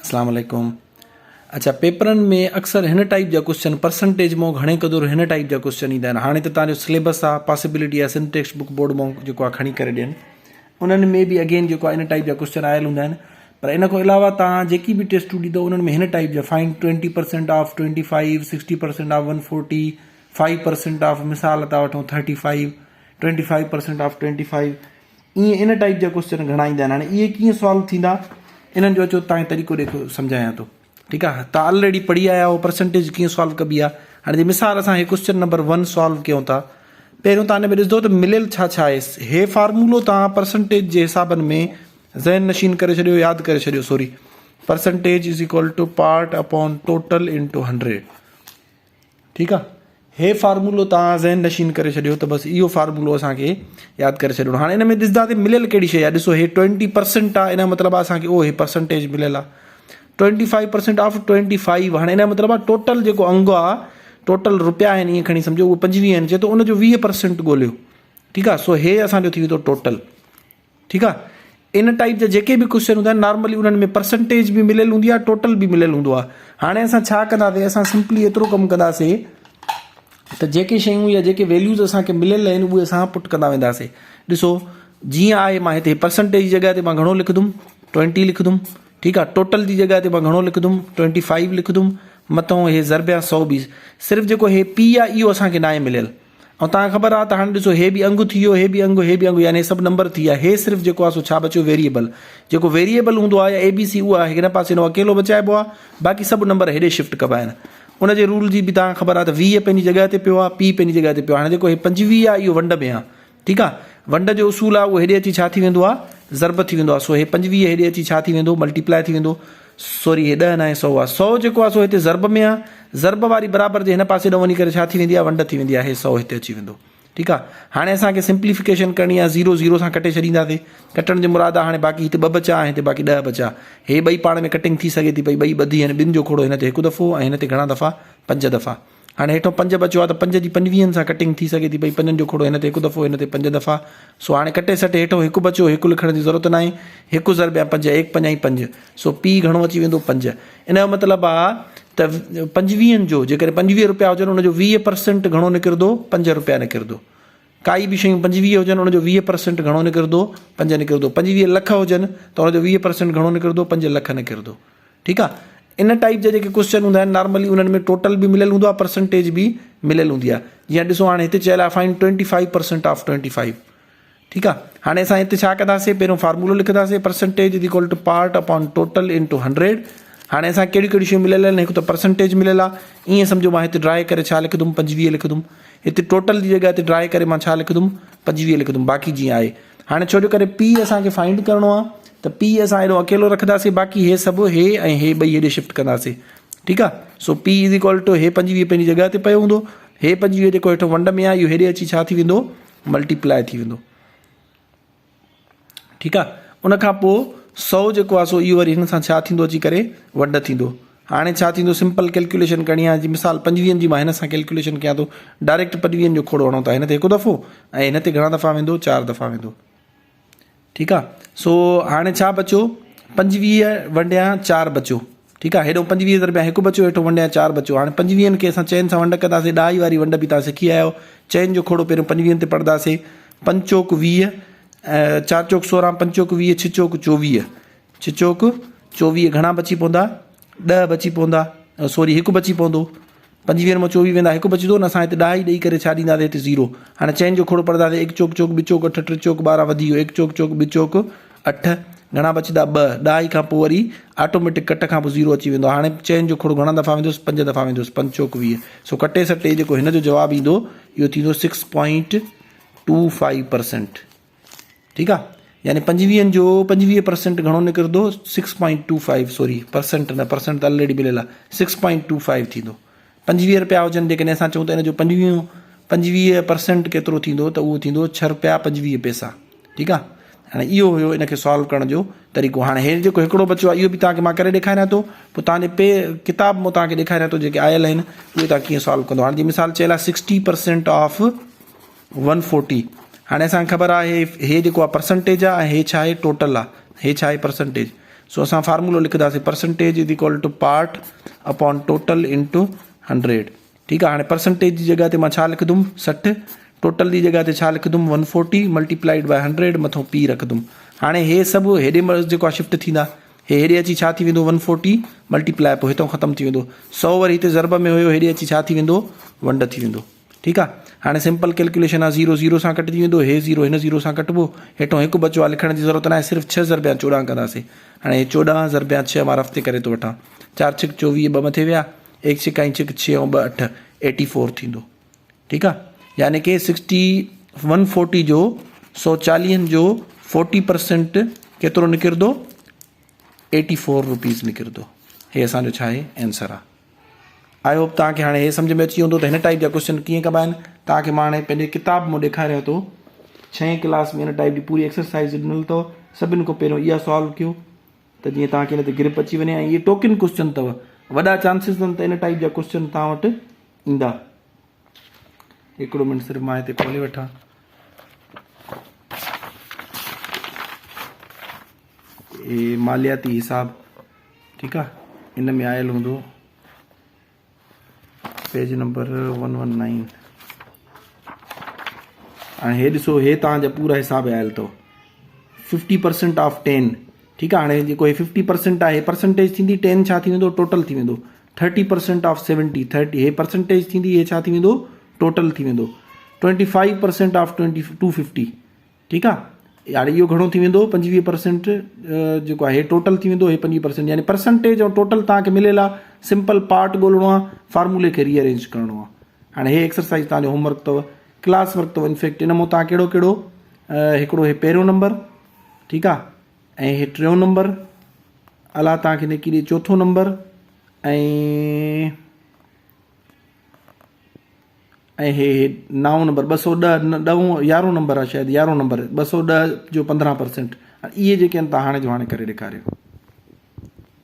اسلام عليڪم اڇا پيپرن ۾ اڪثر هن ٽائيپ جا ڪوشچن پرسنٽيج مون گهڻي قدر هن ٽائيپ جا ڪوشچن ايندا آهن هاڻي ته تان جو سليبس آ پاسيبلٽي آ سنڌ ٽيڪسٽ بڪ بورڊ مون جيڪو آ کڻي ڪري ڏين انهن ۾ به اگين جيڪو آ ان ٽائيپ جا ڪوشچن آيل هوندا آهن پر ان کان علاوه تان جيڪي به ٽيسٽون ڏيندو انهن ۾ هن ٽائيپ جا find 20% of 25 60% of 140 5% of مثال تا وٺون 35 25% آف 25 ائين ان ٽائيپ جا ڪوشچن گهڻا ايندا آهن هاڻي اهي ڪيئن سالو ٿيندا انهن جو اچو تان طريقو ڏيکو سمجهايان ٿو ٺيڪ آهي تان آلريڊي پڙهي آيا آهيو پرسنٽيج ڪيئن سالو ڪبي آهي هاڻي جي مثال اسان هي ڪوشچن نمبر 1 سالو ڪيون ٿا پهريون تان ان ۾ ڏسندو ته مليل ڇا ڇا آهي هي فارمولو تان پرسنٽيج جي حسابن ۾ ذهن نشين ڪري ڇڏيو ياد ڪري ڇڏيو sorry percentage is equal to part upon total into 100 ٺيڪ آ هي فارمولو توهان ذهن نشين ڪري ڇڏيو ته بس اهو فارمولو اسان کي ياد ڪري ڇڏڻو هاڻي ان ۾ ڏسنداسين مليل ڪهڙي شيء آ ڏسو هي ٽوئنٽي پرسنٽ آ ان جو مطلب آ اسان کي او هي پرسنٽيج مليل آ 25% آف 25 هاڻي ان جو مطلب آ ٽوٽل جيڪو انگ آ ٽوٽل روپيا آهن ائين کڻي سمجهو اهي 25 آهن چي ٿو ان جو 20% ڳوليو ٺيڪ آ سو هي اسان جو ٿي ويندو ٽوٽل ٺيڪ آ ان ٽائيپ جا جيڪي به ڪوشچن هوندا آهن نارملي انهن ۾ پرسنٽيج به مليل هوندي آهي ٽوٽل به مليل هوندو آهي هاڻي اسان ڇا ڪنداسي اسان سمپلي ايترو ڪم ڪنداسي ته جيڪي شيون يا جيڪي ويليوز اسان کي مليل آهن اهي اسان پٽ ڪندا وينداسي ڏسو جيئن آهي مان هتي پرسنٽيج جي جڳهه تي مان گهڻو لکندم 20 لکندم ٺيڪ آهي ٽوٽل جي جڳهه تي مان گهڻو لکندم 25 لکندم مٿو هي ضرب يا 100 به صرف جيڪو هي پي آهي اهو اسان کي ناهي مليل ۽ توهان کي خبر آهي ته هاڻي ڏسو هي به انگ ٿي ويو هي به انگ هي به انگ يعني سڀ نمبر ٿي ويا هي صرف جيڪو آهي سو ڇا بچيو ويريبل جيڪو ويريبل هوندو آهي يا اي بي سي اهو آهي هن پاسي هن اڪيلو بچائبو آهي باقي سڀ نمبر هيڏي شفٽ ڪبا آهن ان جي رول جي به توهان کي خبر آهي ته 20 پنهنجي جڳهه تي پيو آهي پي پنهنجي جڳهه تي پيو آهي هاڻي جيڪو هي 25 آهي اهو ونڊ ۾ آهي ٺيڪ آ ونڊ جو اصول آ اهو هيڏي اچي ڇا ٿي ويندو آ ضرب ٿي ويندو آ سو هي 25 هيڏي اچي ڇا ٿي ويندو ملٽيپلائي ٿي ويندو سوري هي 10 ناهي 100 آ 100 جيڪو آ سو هتي ضرب ۾ آ ضرب واري برابر جي هن پاسي ڏانهن وڃي ڪري ڇا ٿي ويندي آ ونڊ ٿي ويندي آ هي 100 هتي اچي ويندو ٺيڪ آ هاڻي اسان کي سمپليفڪيشن ڪرڻي آ 0 0 سان ڪٽي ڇڏينداسي ڪٽڻ جي مراد آ هاڻي باقي هتي 2 بچا ۽ هتي باقي 10 بچا هي ٻئي پاڻ ۾ ڪٽنگ ٿي سگهي ٿي پئي ٻئي ٻڌي آهن ٻن جو کوڙو هن تي هڪ دفعو ۽ هن تي گهڻا دفعا پنج دفعا هاڻي هيٺون پنج بچيو آهي ته پنج جي پنجويهن سان ڪٽنگ ٿي سگهي ٿي پئي پنجن جو کوڙو هن تي هڪ دفعو هن تي پنج دفعا سو هاڻي ڪٽي سٽي هيٺون هڪ بچيو هڪ لکڻ جي ضرورت ناهي هڪ ضرب يا پنج ايڪ پنج ۽ پنج سو پي گهڻو اچي ويندو پنج ان جو مطلب آ ته پنجويهن جو جيڪڏهن پنجويهه روپيا هجن ان جو 20 پرسنٽ گهڻو نڪرندو پنج روپيا نڪرندو ڪائي به شيون 25 هجن ان جو 20 پرسنٽ گهڻو نڪرندو پنج نڪرندو 25 لک هجن ته ان جو 20 پرسنٽ گهڻو نڪرندو پنج لک نڪرندو ٺيڪ آ ان ٽائيپ جا جيڪي ڪوسچن هوندا آهن نارملي انهن ۾ ٽوٽل به مليل هوندو آ پرسنٽيج به مليل هوندي آ جيئن ڏسو هاڻي هتي چيل آ فائنڊ 25% آف 25 ٺيڪ آ هاڻي اسان هتي ڇا ڪنداسين پهريون فارمولو لکنداسين percentage is equal to part upon total into 100 هاڻي اسان ڪهڙيون ڪهڙيون شيون مليل آهن هڪ ته پرسنٽيج مليل آ ائين سمجهو مان هتي ڊرائي ڪري ڇا لکندم 25 لکندم هتي ٽوٽل جي جڳهه تي ڊرائي ڪري مان ڇا لکندم 25 لکندم باقي جيئن آهي هاڻي ڇو جو ڪري پي اسان کي فائنڊ ڪرڻو آ ته پي اسان هيڏو اڪيلو رکنداسين باقي هي سڀ هي ۽ هي ٻئي هيڏي شفٽ ڪنداسين ٺيڪ آ سو پي از ايڪوال ٽو هي 25 پنهنجي جڳهه تي پيو هوندو هي 25 جيڪو هيٺو ونڊ ۾ آ اهو هيڏي اچي ڇا ٿي ويندو ملٽيپلائي ٿي ويندو ٺيڪ آ ان کان پوء 100 جيڪو آ سو اهو وري هن سان ڇا ٿيندو اچي ڪري ونڊ ٿيندو هاڻي ڇا ٿيندو سمپل ڪيلڪيوليشن ڪرڻي آهي جي مثال پنجويهن جي مان هن سان ڪيلڪيوليشن ڪيان ٿو ڊائريڪٽ پنجويهن جو کوڙو هڻون ٿا هن تي هڪ دفعو ۽ هن تي گهڻا دفعا ويندو چار دفعا ويندو ٺيڪ آ سو هاڻي ڇا بچيو پنجويهه ونڊيا چار بچيو ٺيڪ آ هيڏو پنجويهه ضربيا هڪ بچيو هيٺو ونڊيا چار بچيو هاڻي پنجويهن کي اسان چئن سان ونڊ ڪنداسين ڏهائي واري ونڊ به تان سکي آيا آهيو چئن جو کوڙو پهريون پنجويهن تي پڙهنداسين پنج چوڪ ويهه چار چوڪ سورهن پنج چوڪ ويهه ڇهه چوڪ چوويهه ڇهه چوڪ 24 گهڻا بچي پوندا؟ ڏهه بچي پوندا سوري هڪ بچي پوندو. پنجويهن مان 24 ويندا هڪ بچندو نه اسان هتي ڏهه ئي ڏئي ڪري ڇا ڏينداسين هتي زيرو. هاڻي چئن جو کوڙو پڙهنداسين هڪ چوڪ چوڪ ٻه چوڪ اٺ ٽي چوڪ 12 وڌي ويو هڪ چوڪ چوڪ ٻه چوڪ اٺ گهڻا بچندا ٻه ڏهائي کان پوء وري آٽوميٽڪ ڪٽ کان پوء زيرو اچي ويندو هاڻي چئن جو کوڙو گهڻا دفعا ويندوس پنج دفعا ويندوس پنج چوڪ 20 سو ڪٽي سٽي جيڪو هن جو جواب ايندو اهو ٿيندو 6.25 پرسنٽ. ٺيڪ آ يعني پنجويهن جو پنجويهه پرسنٽ گهڻو نڪرندو six point two five sorry percent نه پرسنٽ ته آلريڊي مليل آ سڪس پوائنٽ ٽو فائيو ٿيندو پنجويهه روپيا هجن جيڪڏهن اسان چئون ته ان جو پنجويهون پنجويهه پرسنٽ ڪيترو ٿيندو ته اهو ٿيندو ڇهه روپيا پنجويهه پئسا ٺيڪ آ هاڻي اهو هيو ان کي سالو ڪرڻ جو طريقو هاڻي هي جيڪو هڪڙو بچيو آ اهو به توهان کي مان ڪري ڏيکاريان ٿو پوء توهان جي پي ڪتاب مان توهان کي ڏيکاريان ٿو جيڪي آيل آهن اهي توهان ڪيئن سالو ڪندو هاڻي جي مثال چيل آ sixty percent of one forty هاڻي اسان کي خبر آهي هي جيڪو آهي پرسنٽيج آهي ۽ هي ڇا آهي ٽوٽل آهي هي ڇا آهي پرسنٽيج سو اسان فارمولو لکنداسين percentage is equal to part upon total into hundred ٺيڪ آ هاڻي پرسنٽيج جي جڳهه تي مان ڇا لکندم 60 ٽوٽل جي جڳهه تي ڇا لکندم 140 ملٽيپلائيڊ بائي 100 مٿو پي رکندم هاڻي هي سڀ هيڏي جيڪو آ شفٽ ٿيندا هي هيڏي اچي ڇا ٿي ويندو 140 ملٽيپلائي پوء هتو ختم ٿي ويندو 100 وري هتي ضرب ۾ هيو هيڏي اچي ڇا ٿي ويندو ونڊ ٿي ويندو ٺيڪ آ هاڻي سمپل ڪيلڪيوليشن آ زيرو زيرو سان ڪٽجي ويندو هي زيرو هن زيرو سان ڪٽبو هيٺو هڪ بچو آ لکڻ جي ضرورت ناهي صرف 6 ضربيان 14 ڪنداسين هاڻي هي 14 ضربيان 6 مان رفتي ڪري ٿو وٺان 4 ڇڪ 24 ٻه مٿي ويا ايڪ ڇڪ ۽ ڇڪ ڇهه ۽ ٻه اٺ ايٽي فور ٿيندو ٺيڪ آ يعني ڪي سڪسٽي ون فورٽي جو سو چاليهن جو فورٽي پرسنٽ ڪيترو نڪرندو ايٽي فور روپيز نڪرندو هي اسان جو ڇا آهي آنسر آ I hope توهان کي هاڻي هي سمجھ ۾ اچي ويندو ته هن ٽائپ جا ڪوشچن ڪيئن ڪبا آهن توهان کي مان هاڻي پنهنجي ڪتاب مان ڏيکاريان ٿو ڇهين ڪلاس ۾ هن ٽائپ جي پوري ايڪسرسائز ڏنل اٿو سڀن کان پهريون اها سالو ڪيو ته جيئن توهان کي ان تي گرپ اچي وڃي ۽ اهي ٽوڪن ڪوشچن اٿو وڏا چانسز اٿن ته ان ٽائپ جا ڪوشچن توهان وٽ ايندا. هڪڙو منٽ صرف مان هتي کولي وٺان. هي مالياتي حساب ٺيڪ آ ان ۾ آيل هوندو. پيج نمبر 119 هاڻي هي ڏسو هي توهان جا پورا حساب آيل اٿو 50% آف 10 ٺيڪ آهي هاڻي جيڪو هي 50% آهي پرسنٽيج ٿيندي 10 ڇا ٿي ويندو ٽوٽل ٿي ويندو 30% آف 70 30 هي پرسنٽيج ٿيندي هي ڇا ٿي ويندو ٽوٽل ٿي ويندو 25% آف 250 ٺيڪ آ هاڻي اهو گهڻو ٿي ويندو 25 پرسنٽ جيڪو آهي ٽوٽل ٿي ويندو هي 25 پرسنٽ يعني پرسنٽيج ۽ ٽوٽل توهان کي مليل آ سمپل پارٽ ڳولڻو آ فارمولي کي ري ارينج ڪرڻو آ هاڻي هي ايڪسرسائز توهان جو هوم ورڪ اٿو ڪلاس ورڪ اٿو انفيڪٽ ان مون توهان ڪهڙو ڪهڙو هڪڙو هي پهريون نمبر ٺيڪ آ ۽ هي ٽيون نمبر الله توهان کي نيڪي ڏي چوٿون نمبر ۽ ۽ هي هي نائون نمبر 210 ڏهون يارهون نمبر آهي شايد يارهون نمبر 210 جو 15 پرسنٽ اهي جيڪي آهن تان هاڻي جو هاڻي ڪري ڏيکاريو.